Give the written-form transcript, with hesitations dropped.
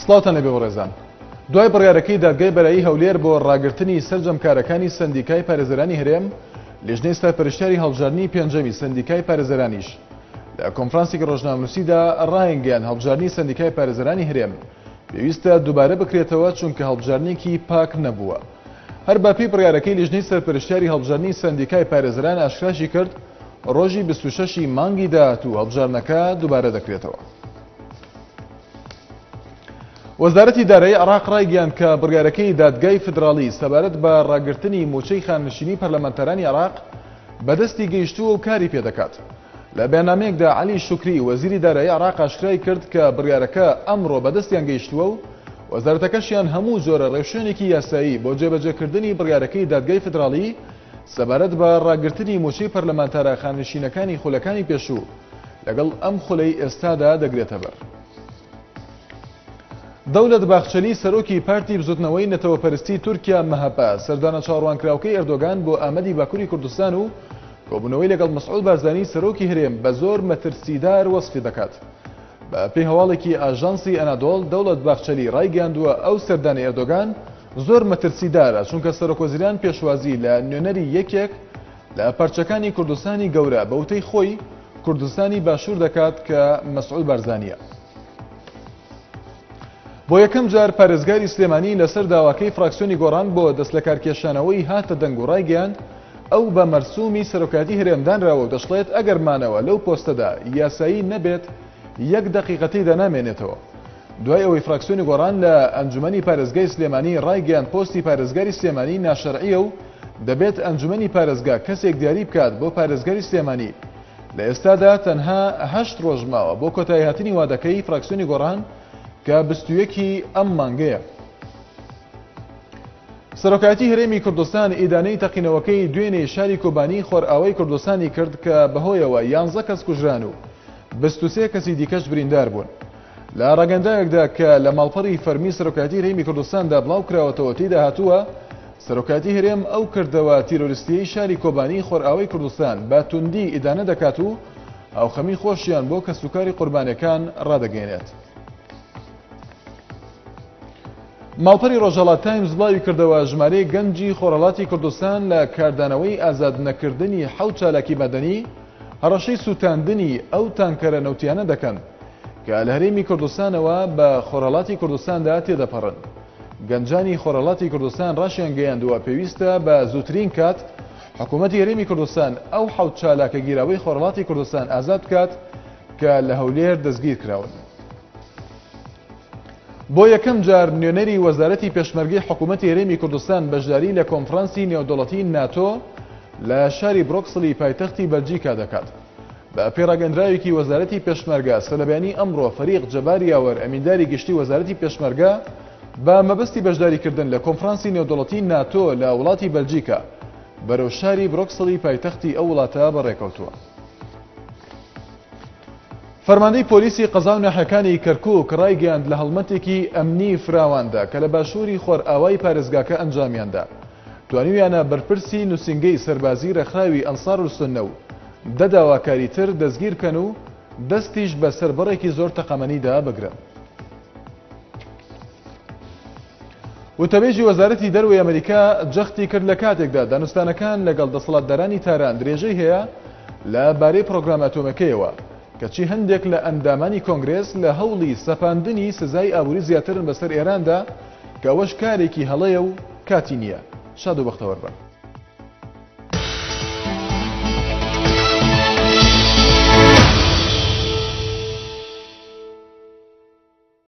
سڵاوتان لێبێ بەڕێزان. دوای بڕیارەکەی دادگای بەرایی هەولێر بۆ ڕاگرتنی سەرجەم کارەکانی سەندیکای پارێزەرانی هەرێم، لیژنەی سەرپەرشتیاری هەڵبژاردنی پێنجەمی سەندیکای پارێزەرانیش لە کۆنفرانسێکی ڕۆژنامەنووسیدا ڕایانگەیاند هەڵبژاردنی سەندیکای پارێزەرانی هەرێم پێویستە دووبارە بکرێتەوە چونکە هەڵبژاردنێکی پاک نەبووە. هەر بەپێی بڕیارەکەی لیژنەی سەرپەرشتیاری هەڵبژاردنی سەندیکای پارێزەران ئاشکراشی کرد ڕۆژی 26 ی مانگی داهاتوو هەڵبژاردنەکە دووبارە دەکرێتەوە. وەزارەتی دارایی عێراق ڕایگەیاند کە بڕیارەکەی دادگای فیدراڵی سەبارەت بە ڕاگرتنی مووچەی خانەنشینی پەرلەمانتارانی عێراق بەدەستی گەیشتووە و کاری پێدەکات. لە بەیاننامەیەکدا عەلی شوکری وەزیری دارایی عێراق ئاشکرای کرد کە بڕیارەکە ئەمڕۆ بەدەستیان گەیشتووە و وەزارەتەکەشیان هەموو جۆرە ڕێوشوێنێکی یاسایی بۆ جێبەجێکردنی بڕیارەکەی دادگای فیدراڵی سەبارەت بە ڕاگرتنی مووچەی پەرلەمانتارە خانەنشینەکانی خولەکانی پێشوو لەگەڵ ئەم خولەی ئێستادا دەگرێتەبەر. دەولەت باخچەلی سەرۆکی پارتی بزوتنەوەی نەتەوەپەرستی تورکیا مەهەپە سەردانە چاوەڕوانکراوکەی ئەردۆگان بۆ ئامەدی باکوری کوردستان و کۆبوونەوەی لەگەڵ مەسعود بارزانی سەرۆکی هەرێم بە زۆر مەترسیدار وەسفی دەکات. بە پێی هەواڵێکی ئاژانسی ئەنادۆڵ دەوڵەت باخچەلی ڕایگەیاندووە ئەو سەردانەی ئەردۆگان زۆر مەترسیدارە چونکە سەرۆکوەزیران پێشوازی لە نوێنەری یەکێک لە پارچەکانی کوردستانی گەورە بە وتەی خۆی کوردستانی باشوور دەکات کە مەسعود بارزانییە. بۆ یەکەم جار پارێزگاری سلێمانی لەسەر داواکەی فراکسیۆنی گۆڕان بۆ دەستلەکارکێشانەوەی هاتە دەنگ و ڕایگەیاند ئەو بە مەرسومی سەرۆکایەتی هەرێم دانراوە و دەشڵێت ئەگەر مانەوە لەو پۆستەدا یاسایی نەبێت یەک دەقیقە تێیدا نامێنێتەوە. دوای ئەوەی فراکسیۆنی گۆڕان لە ئەنجومەنی پارێزگای سلێمانی ڕایگەیاند پۆستی پارێزگاری سلێمانی ناشەرعییە و دەبێت ئەنجومەنی پارێزگا کەسێک دیاری بکات بۆ پارێزگاری سلێمانی لە ئێستادا تەنها هەشت ڕۆژ ماوە بۆ کۆتاییهاتنی وادەکەی فراکسیۆنی گۆڕان کە 21 ی ئەم مانگەیە. سەرۆکایەتی هەرێمی کوردستان ئیدانەی تەقینەوەکەی دوێنێی شاری کۆبانی خۆرئاوای کوردستانی کرد کە بەهۆیەوە یانزە کەس کوژران و 23 کەسی دیکەش بریندار بوون. لە ڕاگەندراوێکدا کە لە ماڵپەڕی فەرمی سەرۆکایەتی هەرێمی کوردستاندا بڵاوکراوەتەوە تێیدا هاتووە، سەرۆکایەتی هەرێم ئەو کردەوە تیرۆریستییەی شاری کۆبانی خۆرئاوای کوردستان بە توندی ئیدانە دەکات و هاوخەمی خۆشیان بۆ کەسوکاری قوربانیەکان ڕادەگەیەنێت. ماڵپەری ڕۆژهەڵات تایمز بڵاوی کردەوە، ژمارەیەک گەنجی خۆرهەڵاتی کوردستان لە کاردانەوەی ئازادنەکردنی حەوت چالاکی مەدەنی هەڕەشەی سووتاندنی ئەو تانکەرە نەوتیانە دەکەن کە لە هەرێمی کوردستانەوە بە خۆرهەڵاتی کوردستاندا تێدەپەڕن. گەنجانی خۆرهەڵاتی کوردستان ڕاشیانگەیاندووە، پێویستە بە زووترین کات حکوومەتی هەرێمی کوردستان ئەو حەوت چالاکە گیراوەی خۆرهەڵاتی کوردستان ئازاد بکات کە لە هەولێر دەستگیرکراون. بۆ یەکەم جار نوێنەری وەزارەتی پێشمەرگەی حکوومەتی هەرێمی کوردستان بەشداری لە کۆنفرانسی نێودەوڵەتی ناتۆ لە شاری برۆکسلی پایتەختی بەلجیکا دەکات. بە پێی ڕاگەندراوێکی وەزارەتی پێشمەرگە سەرلەبەیانی ئەمڕۆ فەریق جەبار یاوەر ئەمینداری گشتی وەزارەتی پێشمەرگە بە مەبەستی بەشداریکردن لە کۆنفرانسی نێودەوڵەتی ناتۆ لە وڵاتی بەلجیکا بەرەو شاری برۆکسلی پایتەختی ئەو وڵاتە بەڕێکەوتووە. فەرماندەی پۆلیسی قەزا و ناحیەکانی کەرکوک ڕایگەیاند لە هەڵمەتێکی ئەمنی فراواندا کە لە باشووری خۆرئاوای پارێزگاکە ئەنجامیاندا توانیویانە بەرپرسی نووسینگەی سەربازی ڕێکخراوی ئەنسارولسوننە و دە داواکاری تر دەستگیر بکەن و دەستیش بەسەر بڕێکی زۆر تەقەمەنیدا بگرن. وتەبێژی وەزارەتی دەرەوەی ئەمریکا جەختی کرد لە کاتێکدا دانوستانەکان لەگەڵ دەسەڵاتدارانی تاران درێژەی هەیە لە بارەی پرۆگرامە ئەتۆمەکەیەوە، کەچی هەندێک لە ئەندامانی کۆنگرێس لە هەوڵی سەپاندنی سزای ئابووری زیاترن بەسەر ئێراندا کە ئەوەش کارێکی هەڵەیە و کاتی نییە. شاد و بەختەوەر بن.